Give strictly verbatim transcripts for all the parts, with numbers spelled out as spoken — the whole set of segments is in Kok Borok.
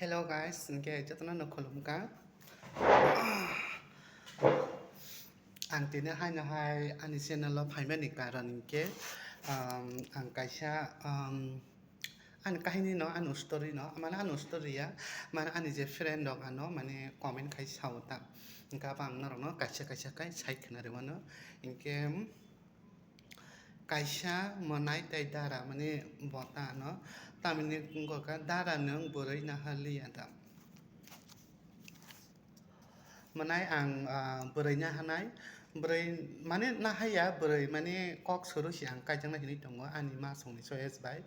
Hello guys, hwnkhe jotono no khulumkha. Ang tini haino hai ani channel o phaimani karon hwnkhe, um, ang kaisa, um, ani kahini no, ani story no, mane ani story ya, mane ani je friend rok ano mane comment khai sao ta. Hwnkhe abo ang norokno kaisa kaisa khai sai khna rwmano. Hwnkhe, Kaisa mwnai tei dara, mane bota no, tamni wngkha dara nwng bwrwi naha liya da. Mwnai ang, ah, bwrwi nahanai, bwrwi mane nahaya bwrwi mane kok suru si ang kaijaknai hinwi tongo ani ma songni choice bai.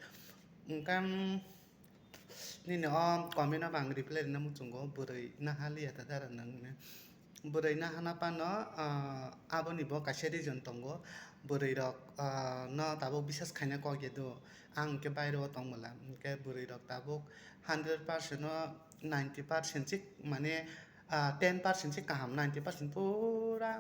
Hwnkhe, Nini o comment o ang reply rwna muchungo, bwrwi naha liya ta dara nwng hwnwi. Bwrwi nahana phano, ah, aboni bo kaisa reason tongo. Bwrwi rok, ah, no tabuk bisas khaina kok ya do. Ang hwnkhe baire o tong bwla. Hwnkhe bwrwi rok tabuk hundred percent o ninety percent chik mane, ah, ten percent chik kaham, ninety percent pura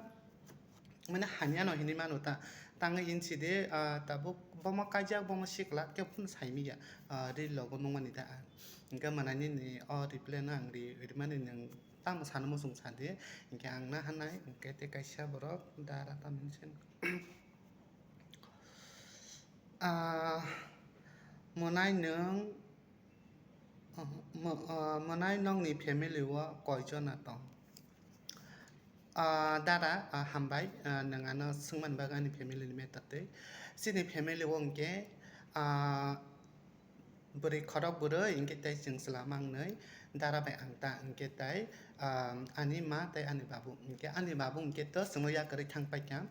mane hamya no hinwi mano ta. Tangwi insi de, ah, tabuk bomo kaijak, bomo sikla, kebo phano sai miya, ah, reel logo nukmani da ang. Hwnkhe mwnai nini o reply no ang ri-, rimani nwng tamo sana muchung sa de. Hwnkhe ang nahanai, hwnkhe tei kaisa borok dara tamni sen. Ah, mwnai nwng, ah, mw-, ah, mwnai nokni family o koijona tong? Ah, dada, ah, hambai, ah, nwng ano swngmani bagwi ani family ni matter twi. Chini family o hwnkhe, ah, bwrwi khorok bwrwi, hwnkhe tei chwng chwla mangnwi, dada bai ang ta, hwnkhe tei, ah, ani ma tei ani babu. Hwnkhe ani babu hwnkhe to chwngno yakarwi thang paikha,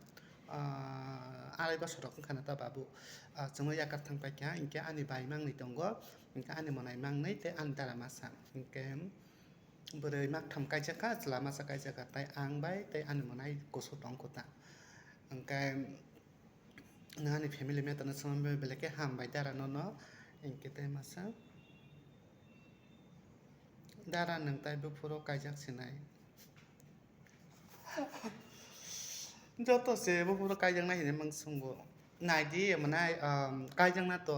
ah, arai bosor rok wngkha na ta babu. Ah, chwngno yakar thang paikha, hwnkhe ani bai mangnwi tongo, hwnkhe ani mwnai mangnwi tei ani dada masa. Hwnkhe, Bwrwi maktham kaijak kha, chwla masa kaijak kha, tei ang bai tei ani mwnai kusu tong kho ta. Hwnkhe nwng ani family matter no swngwi belai khe hambai dara nono. Hwnkhe tei masa dara nwng tai buphuru kaijak sinai. Joto se buphuru kaijaknai hinwi mang swngo. Naidi mwnai, um, kaijakna to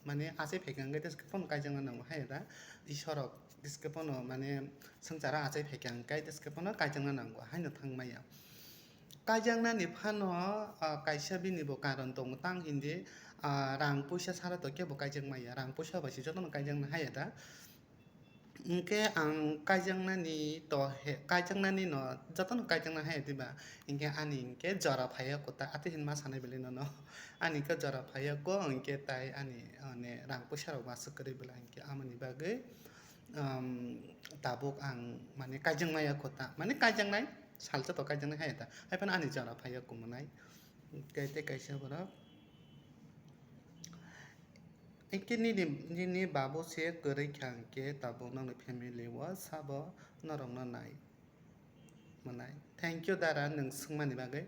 mane achai phaikha hwnkhe tei phano kaijakna nango hai da. Isorok tei phano mane swngcharo achai phaikha hwnkhe tei phano kaijakna nango haino thang maya. Kaijaknani phano, ah, kaisa bini bo karon tongo tang hindi, ah, rang puisa sara to kebo kaijak maya. Rang puisa bai se jotono kaijakna hai da. Hwnkhe ang kaijaknani to he, kaijaknani no jotono kaijakna hai diba, hwnkhe ani hwnkhe jora phaiya kota, atwi hinma sanai belai nono. Ani khe jora phaiya ko, hwnkhe tai ani, ani rang puisa rok bo aswk kwrwi belai, hwnkhe amoni bagwi, um, tabuk ang mane kaijakmaya kota, mane kaijaknai, salsa to kaijaknai hai ta, hai phano ani jora phaiya ko mwnai. Hwnkhe tei kaisa borok. Hwnkhe nini, nini babu se kwrwi kha hwnkhe tabuk nokni family o sabo norokno nai mwnai. Thank you dara nwng swngmani bagwi.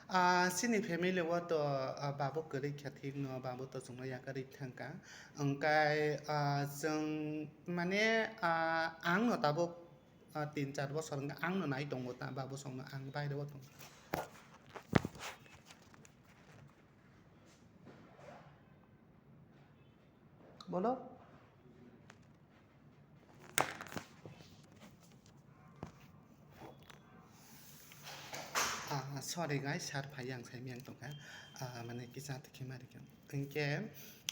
Ah, chini family o to, ah, babu kwrwi kha thik no, babu to chwngno yakarwi thangkha. Hwnkhe, ah, chwng mane, ah, ang no tabuk, ah, tin char bosor hwnkhe ang no nai tongo ta, babu songno ang baire o tongo. Bolo. Ah, sorry guys, sir phai yang sai miyang tongkha. Ah, mane kisa tikhi mari kha. Hwnkhe,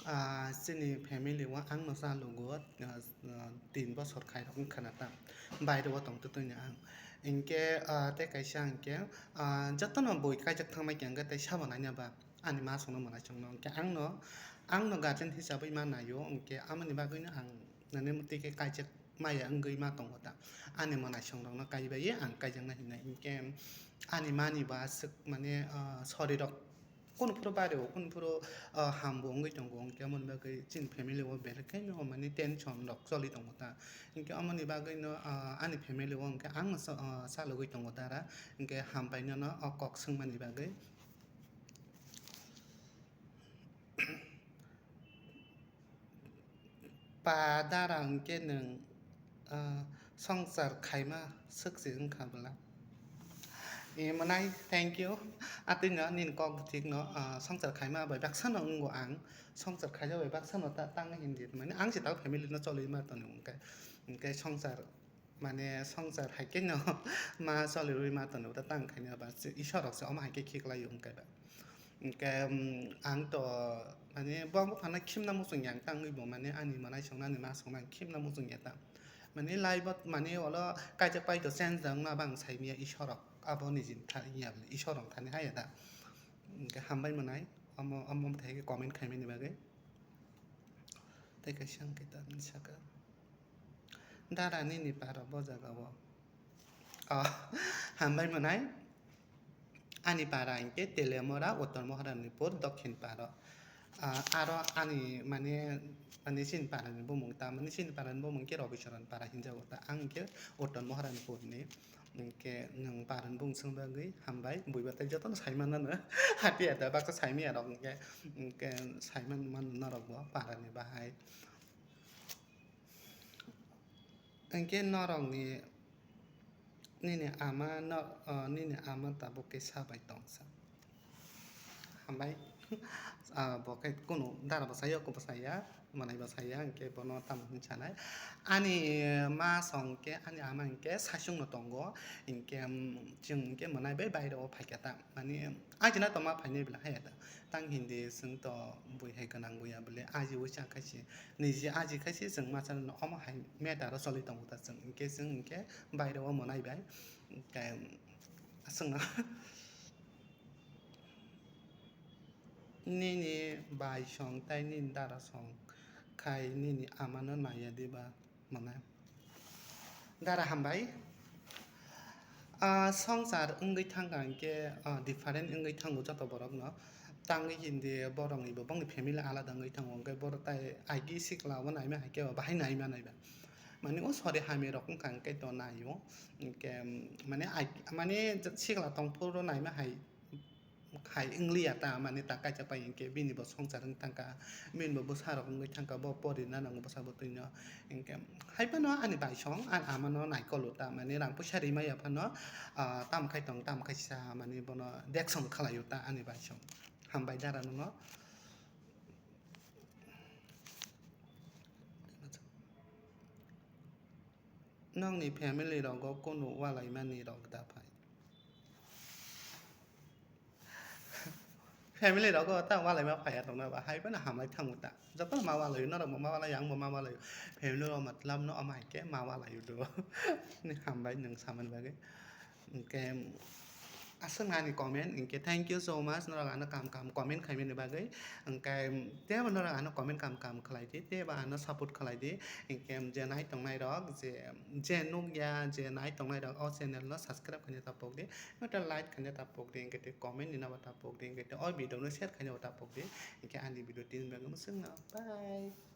ah, chini family o ang no cha lugo, ah, ah, tin bosor khai rok wngkha na ta. Baire o tong twi twi no ang. Hwnkhe, ah, tei kaisa hwnkhe, ah, jotono bui kaijak thangmai khe hwnkhe tei sabo naina ba. Ani ma songno mwnai songno, hwnkhe ang no, ang no guardian hisabwi ma naio, hwnkhe amoni bagwino ang nini mwtwi khe kaijak maya wngwi ma tongo ta. Ani mwnai songrokno kaibai ang kaijakna hinwi, hwnkhe ani mani bo aswk mane, ah, sorirok kunu phuru bario, kunu phuru, ah, hambo wngwi tongo, hwnkhe amoni bagwi chini family o belai khe no mane tension rok choli tongo ta. Hwnkhe amoni bagwino, ah, ani family o hwnkhe ang no sa-, ah, salogwi tongo dara, hwnkhe hambai nono o kok swngmani bagwi. Pa dara hwnkhe nwng, ah, swngchar khaima swk se wngkha bwla. E, mwnai, thank you. Atwino nini kok thikno, ah, swngchar khaima bai baksano wngo ang. Swngchar khaijak bai baksano ta-, tang hindi. Mane ang se tao family no cholwi ma tongo hwnkhe. Hwnkhe swngchar, mane swngchar hai khe no ma cholwi ma tongo ta tang khaina ba se Isor rok se omo hai khe khiklai hwnkhe ba. Hwnkhe, um, ang to, mane, bo wngkha phano khimna muchung ya, ang tangwi bo, mane, ani mwnai songna, ani ma songna ang khimna muchung ya ta. Mane, life o, mane, olo kaijak pai to change da wngma bang sai manya Isor rok, abo ni jin tha ya, Isor rok thani haya da. Hwnkhe hambai mwnai, omo, omo thai comment khaimani bagwi. Tei kaisa hwnkhe ta, nini saka. Dara nini para bo jaga o. Ah, hambai mwnai. Ani para hwnkhe Telemora, Uttor Maharanipur, Dokhin para. Ah, aro ani mane, mane chini para ni bumung ta, mane chini para ni bumung khe Rabicharan para hinjago ta. Ang hwnkhe Uttor Maharanipur ni. Hwnkhe nwng para ni bumung swng bagwi hambai. Buiba tei jotono sai mano no. Hati ada baksa sai manya rok hwnkhe, hwnkhe sai man, man norok bo para ni bahai. Hwnkhe norokni nini ama no, o, nini ama tabuk khe sa bai tongsa. Hambai. Ah, bo khe kunu dara bo saya, oko bo saya, mwnai bo saya, hwnkhe bono tamo hwnwi sanai. Ani ma song khe, ani ama hwnkhe saichung no tongo, hwnkhe, mm, chwng hwnkhe mwnai bai baire o phaikha ta. Mani, ajina tongma phainai bwla haya ta. Tang hindi chwng to bui hai gwnang buya bwle, aji ui chang khaisi. Niji aji khaisi chwng masa no omo hai matter o choli tongo ta chwng. Hwnkhe chwng hwnkhe baire o mwnai bai. Hwnkhe chwngno nini bai song tai nini dara song khai nini ama no naiya diba? Mwnai. Dara hambai. Ah, swngchar wngwi thangkha hwnkhe, ah, different wngwi thango joto borokno. Tangwi hindi borokni bo bongni family alada wngwi thango, hwnkhe borok tai agi sikla o naima hai khe bahai naima naiba. Mani o sori hamya rok wngkha hwnkhe to naio. Hwnkhe, mane ag-, mane sikla tongphuru naima hai hai wngliya ta, mane ta kaisa pai hwnkhe bini bo swngchar wng thangkha, bini bo bwsa rok wngwi thangkha, bo porina nango bwsa bo twino. Hwnkhe hai phano ani bai song ani ama no naikolo ta, mane rang puisa rimaya phano, ah, tamo khai tong, tamo khai sa, mane bono deksong khlaio ta ani bai song. Hambai dara nono. Nokni family rogo kunu walaimani rok da phai. Family rogo ta walaima phaiya tongna ba, hai phano hamlai thango ta. Jotono ma walaio, norok bo ma walaio, ang bo ma walaio. Family rok matlab no omo hai khe ma walaio do. Ni hambai nwng samani bagwi. Hwnkhe aswk nani comment, hwnkhe thank you so much, norok ano kam kam comment khaimani bagwi. Hwnkhe teibo norok ano comment kam kam khlai di, teibo ano support khlai di. Hwnkhe je nai tongnai rok, je, je nukya, je nai tongnai rok, o channel no subscribe khaina ta pok di, hwnkhe like khaina ta pok di, hwnkhe tei comment rina bo ta pok di, hwnkhe tei o video no share khaina bo ta pok di. Hwnkhe ani video tini bagwi mwswkno. Bye.